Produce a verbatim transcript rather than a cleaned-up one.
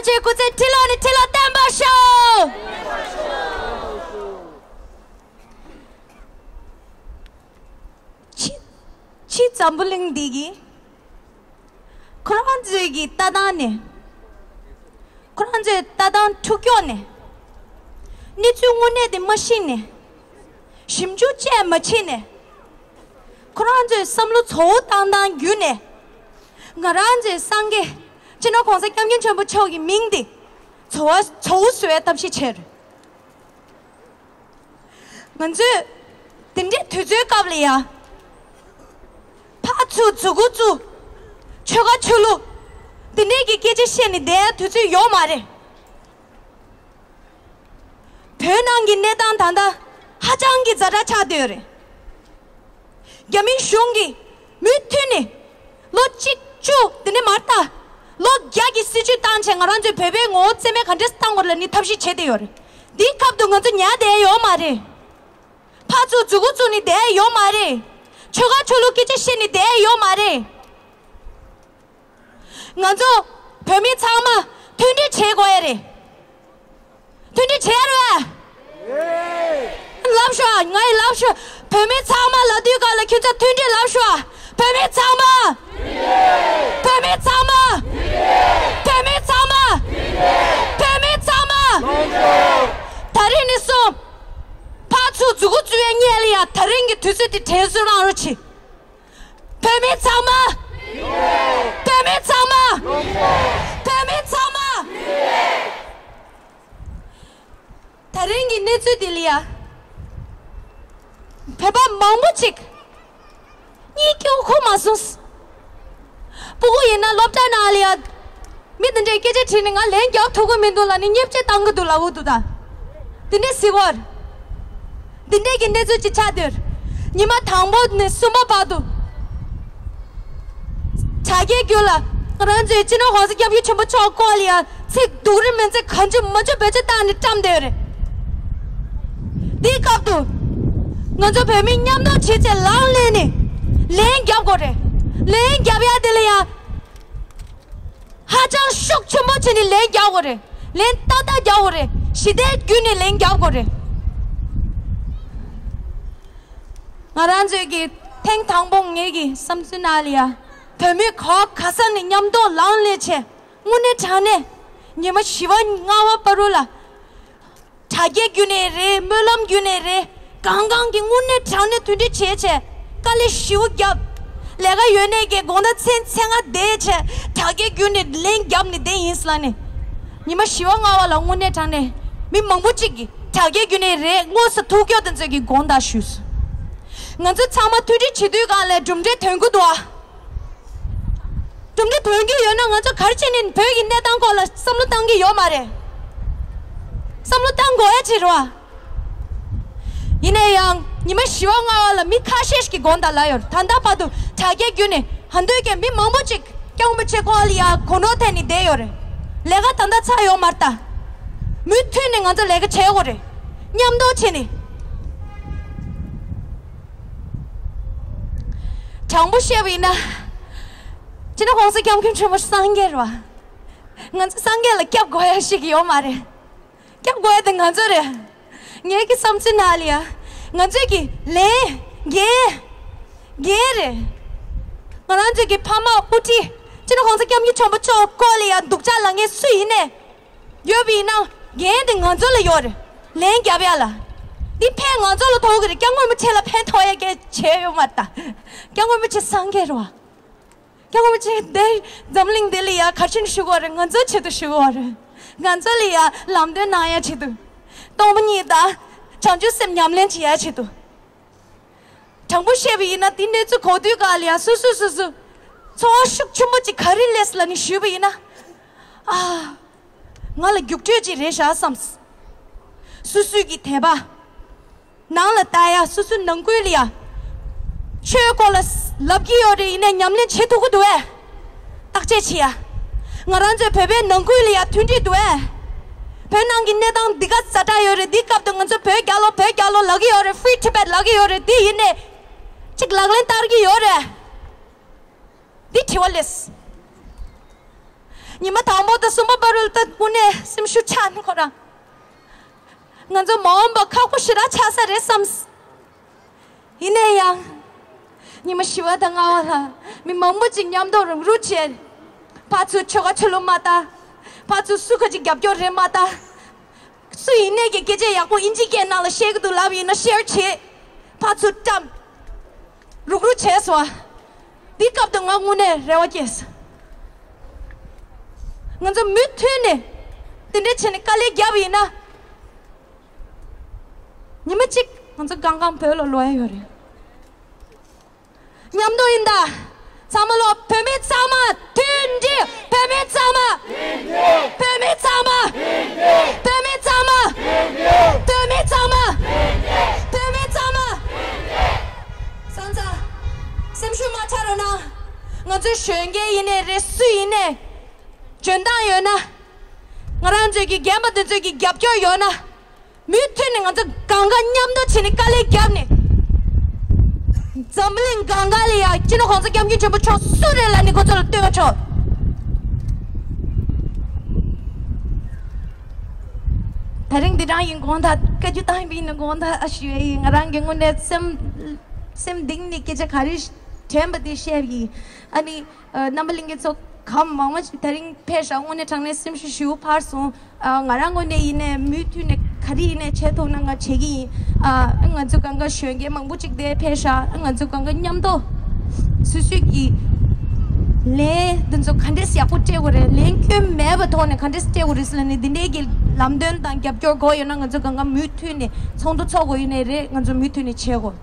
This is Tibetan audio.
ཅེས་སྐུ་ཚེ་ཁྲི་ལོ་ནས་ཁྲི་ལོ་བརྟན་པར་ཤོག་ཕྱི་ཕྱི་འཛམ་བུ་གླིང་འདི་གི་ཁོ་རང་ཚོའི་གི་ལྟ་སྟངས་ནས། ཁོ་རང་ཚོའི་ལྟ་སྟངས་འཁྲུག་སྐྱོག་ནས། གནས་ཚུལ་དངོས་གནས་དེ་མ་ཤེས་ནས། ཞིབ་འཇུག་བཅས་མ་བྱས་ནས། ཁོ་རང་ཚོའི་བསམ་བློ་ཚོ་བོ་བཏང་སྟངས་བརྒྱུད་ནས། ང་རང་ཚོའི་སངས་རྒྱས་སྤྱི་ནོར་༸གོང་ས་༸སྐྱབས་མགོན་ཆེན་པོ་མཆོག་གི་མིང་དེ་ཚོ་བ་ཚོ་བོ་བཟོ་བའི་ཐབས་ཤེས་བྱས་རེད། ང་ཚོས་དེ་འདྲའི་དུས་ཚོད་སྐབས་ལ་ཡ། ཕར་ཚུར་མཛུ་གུ་བཙུགས། ཆོལ་ཁ་ཆོས་ལུགས། དེ་འདྲའི་གི་སྐད་ཆ་བཤད་ནས་བསྡད་ཡ་དུས་ཚོད་ཡོད་མ་རེད། བོད་ནང་གི་གནས་སྟངས་ད་ལྟ་ཧ་ཅང་གི་ཛ་དྲག་ཆགས་བསྡད་ཡོད་རེད། རྒྱ་མི་གཞུང་གིས་མུ་མཐུད་ནས་ལོ་གཅིག་བཅུ་དེ་ནས་མར་ལྟ། ལོ་བརྒྱ་གི་སྲིད་ཇུས་བཏང་བྱས་ང་རང་ཚོའི་བོད་པའི་ངོ་བོ་རྩིས་མེད་ག་འདྲས་བཏང་དགོས་རེད་ལབ་ནས་ཐབས་ཤེས་བྱས་བསྡད་ཡོད་རེད། འདིའི་སྐབས་དུ་ང་ཚོ་ཉལ་བསྡད་ཡོད་མ་རེད། ཕར་ཚུར་མཛུ་གུ་བཙུགས་ནས་བསྡད་ཡོད་མ་རེད། ཆོལ་ཁ་ཆོས་ལུགས་སྐད་ཆ་བཤད་ནས་བསྡད་ཡོད་མ་རེད། ང་ཚོ་བོད་མི་ཚང་མ་མཐུན་སྒྲིལ་བྱེད་དགོས་ཡ་རེད། མཐུན་སྒྲིལ་བྱེད་ཡ་རེད་པས། ལབ་ཤོག་ང་ཡི་ལབ་ཤོག་བོད་མི་ཚང་མ་ལབ་དུས་སྒང་ལ་ཁྱོད་ཚོ་མཐུན་སྒྲིལ་ལབ་ཤོག་བོད་མི་ཚང་མ། བོད་མི་ཚང་མ། བོད་མི་ཚང་མ། བོད་མི་ཚང་མ། ད་རིང་ནས་བཟུང་ཕར་ཚུར་མཛུ་གུ་བཙུགས་ཡ་སྔོན་ལ་ཡ་ད་རིང་གི་དུས་ཚོད་དེ་དྲན་གསོ་རང་རོགས་བྱེད། བོད་མི་ཚང་མ། བོད་མི་ཚང་མ། བོད་མི་ཚང་མ། ད་རིང་གི་གནས་ཚུལ་འདི་ལ་ཡ། བོད་པ་མང་པོ་ཅིག་གཉིད་སྐྱོ་ཁུག་མ་སོང་། སྤུ་གུ་ཡིན་ན་སློབ་གྲྭ་ནང་ལ་ཡ། མི་དེ་འདྲའི་སྐད་ཆ་དྲིས་ནས་ང་ལན་རྒྱག་ཐུབ་ཀྱི་མི་འདུག་ལབ་ནས་བརྙས་བཅོས་བཏང་གི་འདུག་ལབ་འོ་འདུག་ད། དེ་འདྲའི་སྲིད་བོར། འདི་འདྲའི་གི་གནས་ཚུལ་ཅིག་ཆགས་དུས། ཉི་མ་དང་པོ་ནས་གསུམ་པ་བར་དུ། དྲ་རྒྱའི་བརྒྱུད་ལ་ང་རང་ཚོའི་སྤྱི་ནོར་༸གོང་ས་༸སྐྱབས་མགོན་ཆེན་པོ་མཆོག་སྐོར་ལ་ཡང་ཚིག་སྡུག་རུས་མི་འཛེམ་གང་བྱུང་མང་བྱུང་བེད་སྤྱོད་བཏང་ནས་བཀྲམ་བསྡད་ཡོད་རེད། འདིའི་སྐབས་དུ་ང་ཚོ་བོད་མི་མཉམ་དུ་བྱས་ཚེ་ལངས་ལེན་ནས་ལན་རྒྱབ་དགོས་རེད། ལན་རྒྱབ་ཡ་དེ་ལ་ཡང་། ཧ་ཅང་ཤུགས་ཆེན་པོ་བྱས་ནས་ལན་རྒྱག་དགོས་རེད། ལན་ཏག་ཏག་རྒྱག་དགོས་རེད། ཞི་བདེའི་བརྒྱུད་ནས་ལན་རྒྱག་དགོས་རེད། ང་རང་ཚོའི་གི་ཐེངས་དང་པོ་ངེད་ཀྱི་བསམ་ཚུལ་ནང་ལ་ཡ། བོད་མི་ག་ག་ས་ནས་མཉམ་དུ་ལངས་ལེན་བྱས། དངོས་གནས་དྲང་གནས་ཉི་མ་བཞི་པ་ལྔ་པ་བར་དུ་ལ། དྲ་རྒྱའི་བརྒྱུད་ནས་རེད། སྨོན་ལམ་བརྒྱུད་ནས་རེད། གང་གང་གི་དངོས་གནས་དྲང་གནས་མཐུན་སྒྲིལ་བྱས་བྱས་དཀའ་ལས་ཞེ་པོ་བརྒྱབ། ལས་ཀ་ཡོད་ནས་ཀྱི་དགོང་དག་མཚན་མཚན་ལྔ་བསྡད་བྱས་དྲ་རྒྱའི་བརྒྱུད་ནས་ལན་བརྒྱབ་ནས་བསྡད་ཡིན་ཟེར་ལབ་ནས། ཉི་མ་བཞི་པ་ལྔ་པ་ལ་དངོས་གནས་དྲང་གནས་མི་མང་པོ་གཅིག་གིས་དྲ་རྒྱའི་བརྒྱུད་ནས་རེད། དངོས་སུ་ཐུག་མཁན་དེ་ཚོས་ཀྱིས་དགོངས་དག་ཞུས་སོང་། ང་ཚོ་ཚང་མ་མཐུན་སྒྲིལ་བྱེད་དུས་སྒང་ལ་གྲུབ་འབྲས་ཐོན་གྱི་འདུག་ཨ། གྲུབ་འབྲས་ཐོན་གྱི་ཡོད་ན་ང་ཚོ་ག་རེ་བྱས་ནས་བོད་ཀྱི་གནས་སྟངས་སྐོར་ལ་བསམ་བློ་བཏང་གི་ཡོད་མ་རེད། བསམ་བློ་བཏང་དགོས་ཡ་ཅིག་རེད་བ། ཡིན་ན་ཡང་ཉི་མ་བཞི་པ་ལྔ་པ་ལ་མི་ཁ་ཤས་ཤིག་གིས་དགོངས་དག་ལབ་ཡོད་རེད། ད་ལྟ་བར་དུ་དྲ་རྒྱའི་བརྒྱུད་ནས་ཧ་འདོད་མཁན་མི་མང་པོ་ཅིག་སྐྱབས་མགོན་ཆེན་པོ་མཆོག་ལ་ཡ་གོ་ནོར་ཐེབས་ནས་བསྡད་ཡོད་རེད། ལས་ཀ་ད་ལྟ་ཚར་ཡོད་མ་རེད་ད། མུ་མཐུད་ནས་ང་ཚོ་ལས་ཀ་བྱེད་དགོས་རེད། མཉམ་དུ་བྱས་ནས། དྲང་པོ་བཤད་པ་ཡིན་ན། སྤྱི་ནོར་༸གོང་ས་༸སྐྱབས་མགོན་ཆེན་པོ་སངས་རྒྱས་རེད་བ། ང་ཚོ་སངས་རྒྱས་ལ་སྐྱབས་དགོས་ཡ་ཞིག་ཡོད་མ་རེད། སྐྱབས་དགོས་ཡ་དེ་ང་ཚོ་རེད། ངེད་ཀྱི་བསམ་ཚུལ་ནང་ལ་ཡ། ང་ཚོས་ཀྱི་ལན་འགན་འགན་རེད། ང་རང་ཚོས་ཀྱི་ཕ་མ་དབུ་ཁྲིད་སྤྱི་ནོར་༸གོང་ས་༸སྐྱབས་མགོན་ཆེན་པོ་མཆོག་སྐོར་ལ་ཡ་སྡུག་ཅག་ལབ་མཁན་སུ་ཡིན་ནའི། ཡོད་པ་ཡིན་ན་འགན་དེ་ང་ཚོ་ལ་ཡོད་རེད། ལན་རྒྱབ་ཡ་ལ། འདི་ཕན་ང་ཚོ་ལ་ཐོགས་ཀྱི་རེད། སྐྱབས་མགོན་རིན་པོ་ཆེ་ལ་ཕན་ཐོགས་ཡ་སྐད་ཆ་ཡོད་མ་རེད་ད། སྐྱབས་མགོན་རིན་པོ་ཆེ་སངས་རྒྱས་རེད་བ། སྐྱབས་མགོན་རིན་པོ་ཆེ་འདིར་འཛམ་གླིང་འདི་ལ་ཡ་ག་རེ་བྱས་ནས་བཞུགས་པ་རེད། ང་ཚོའི་ཆེད་དུ་བཞུགས་པ་རེད། ང་ཚོ་ལ་ཡ་ལམ་སྟོན་གནང་ཡ་ཆེད་དུ། སྟོང་པ་ཉིད་དང་བྱང་ཆུབ་སེམས་ཉམས་ལེན་བྱེད་ཡ་ཆེད་དུ། དྲང་པོ་བཤད་པ་ཡིན་ན་དེ་གནས་ཚུལ་གོ་དུས་སྒང་ལ་ཡ་སོ་སོ་སོ་སོ་ཚོར་བ་ཤུགས་ཆེན་པོ་ཅིག་ག་རེ་སླེབས་ལབ་ནས་ཞུས་པ་ཡིན་ན། ཨ། ང་ལ་རྒྱུགས་སྤྲོད་ཅིག་རེད་ཤག་བསམ། སོ་སོའི་གི་དད་པ། ནང་ལ་ལྟ་ཡ་སོ་སོའི་ནང་ཁུལ་ལ་ཡ། ཆོས་སྐོར་ལ་ལབ་ཀྱི་ཡོད་རེད། ཡིན་ནའི་ཉམས་ལེན་བྱེད་ཐུབ་ཀྱི་འདུག་གས། བརྟག་དཔྱད་བྱེད་ཡ། ང་རང་ཚོའི་བོད་པའི་ནང་ཁུལ་ལ་ཡ་མཐུན་སྒྲིལ་འདུག་གས། བོད་ནང་གི་གནས་སྟངས་འདི་ག་ཛ་དྲག་ཡོད་རེད། འདི་སྐབས་དུ་ང་ཚོ་བོད་རྒྱལ་ལོ་བོད་རྒྱལ་ལོ་ལབ་ཀྱི་ཡོད་རེད། Free Tibet ལབ་ཀྱི་ཡོད་རེད། འདི་ཡིན་ནའི་ཅིག་ལག་ལེན་བསྟར་གྱི་ཡོད་རེད། འདི་དྲི་བ་སླེབས། ཉི་མ་དང་པོ་དང་གསུམ་པ་བར་ལ་ད་དངོས་གནས་སེམས་ཤུགས་ཆག་ནས་ཁོ་རང་། ང་ཚོ་མ་འོངས་པ་ཁག་པོ་ཞེ་དྲག་ཆགས་ས་རེད་བསམ། ཡིན་ནའི་ཡང་། ཉི་མ་བཞི་པ་དང་ལྔ་པ་ལ་མི་མང་པོ་ཅིག་མཉམ་དུ་རུབ་རུབ་བྱས། ཕར་ཚུར་ཆོལ་ཁ་ཆོས་ལུགས་མ་ལྟ། ཕར་ཚུར་སུ་ག་ཅིག་རྒྱབ་སྐྱོར་རེད་མ་ལྟ། སུ་ཡིན་ནའི་གི་སྐད་ཆ་ཡག་པོ་ཨིན་ཇི་སྐད་ནང་ལ་བཤད་གི་འདུག་ལབ་ཡིན་ན་ཤེར་བྱེད། ཕར་ཚུར་བཀྲམ། རུག་རུག་བྱས་སོང་། འདི་སྐབས་དུ་ང་དངོས་གནས་རེ་བ་སྐྱེས། ང་ཚོ་མུ་མཐུད་ནས་དེ་འདྲ་བྱས་ནས་དཀའ་ལས་བརྒྱབ་ཡིན་ན། ཉི་མ་གཅིག་ང་ཚོ་གང་གང་བོད་ལ་ལོག་ཡ་ཡོད་རེད། མཉམ་དུ་ཡིན་ད། ཚང་མ་ལོ་བོད་མི་ཚང་མ་མཐུན་སྒྲིལ། བོད་མི་ཚང་མ། བོད་མི་ཚང་མ། བོད་མི་ཚང་མ། བོད་མི་ཚང་མ། བོད་མི་ཚང་མ། སང་ཚ། སེམས་ཤུགས་མ་ཆག་རོགས་གནང་། ང་ཚོའི་གཞོན་སྐྱེས་ཡིན་ནའི་རེད། སུ་ཡིན་ནའི། འཇོན་ཐང་ཡོད་ན། ང་རང་ཚོའི་གི་རྒན་པ་དེ་ཚོའི་གི་རྒྱབ་སྐྱོར་ཡོད་ན། མུ་མཐུད་ནས་ང་ཚོ་གང་ག་མཉམ་དུ་བྱས་ནས་དཀའ་ལས་བརྒྱབ་ནས། འཛམ་གླིང་གང་ག་ལ་ཡ་སྤྱི་ནོར་༸གོང་ས་༸སྐྱབས་མགོན་ཆེན་པོ་མཆོག་སུ་རེད་ལབ་ནས་ཁོ་ཚོ་ལ་སྟོན་ཆོག་ད་རིང་འདི་རང་ཡིན་དགོངས་དག་བཀའ་བཀྱོན་བཏང་ཡིན་ན་དགོངས་དག་ཨ་ཞུ་ཡ་ཡིན། ང་རང་གི་དངོས་གནས་སེམས་སེམས་གཏིང་ནས་སྐད་ཆ་ག་རེ་དྲན་པ་དེ་བཤད་ཡིན། ཨ་ནི་རྣམ་པ་ལྷན་རྒྱས་ཚོ་གང་མང་མང་ཞིག་ད་རིང་ཕེབས་ཤག་དངོས་གནས་དྲང་གནས་སེམས་ཤུགས་ཞེ་པོ་འཕར་སོང་། ཨ། ང་རང་ངོས་ནས་ཡིན་ནའི་མུ་མཐུད་ནས་ག་རེ་ཡིན་ནའི་བྱེད་ཐུབ་ན་ང་བྱེད་ཀྱི་ཡིན། ཨ། ང་ཚོ་གང་ག་གཞོན་སྐྱེས་མང་པོ་ཅིག་དེ་ཕེབས་ཤག་ང་ཚོ་གང་ག་མཉམ་དུ་སོ་སོའི་གི་ལན་འདི་ཚོ་ག་འདྲས་ཡག་པོ་སྤྲད་དགོས་རེད། ལན་སྐྱོན་མེད་པའི་ཐོག་ནས་ག་འདྲས་སྤྲད་དགོས་རེད་ཟེར་ལབ་ནས་འདི་འདྲའི་གི་ལམ་སྟོན་དང་རྒྱབ་སྐྱོར་དགོས་ཡོད་ན་ང་ཚོ་གང་ག་མུ་མཐུད་ནས་ཚོགས་འདུ་ཚོགས་དགོས་ཡོད་ནའི་རེད། ང་ཚོ་མུ་མཐུད་ནས་བྱེད་དགོས།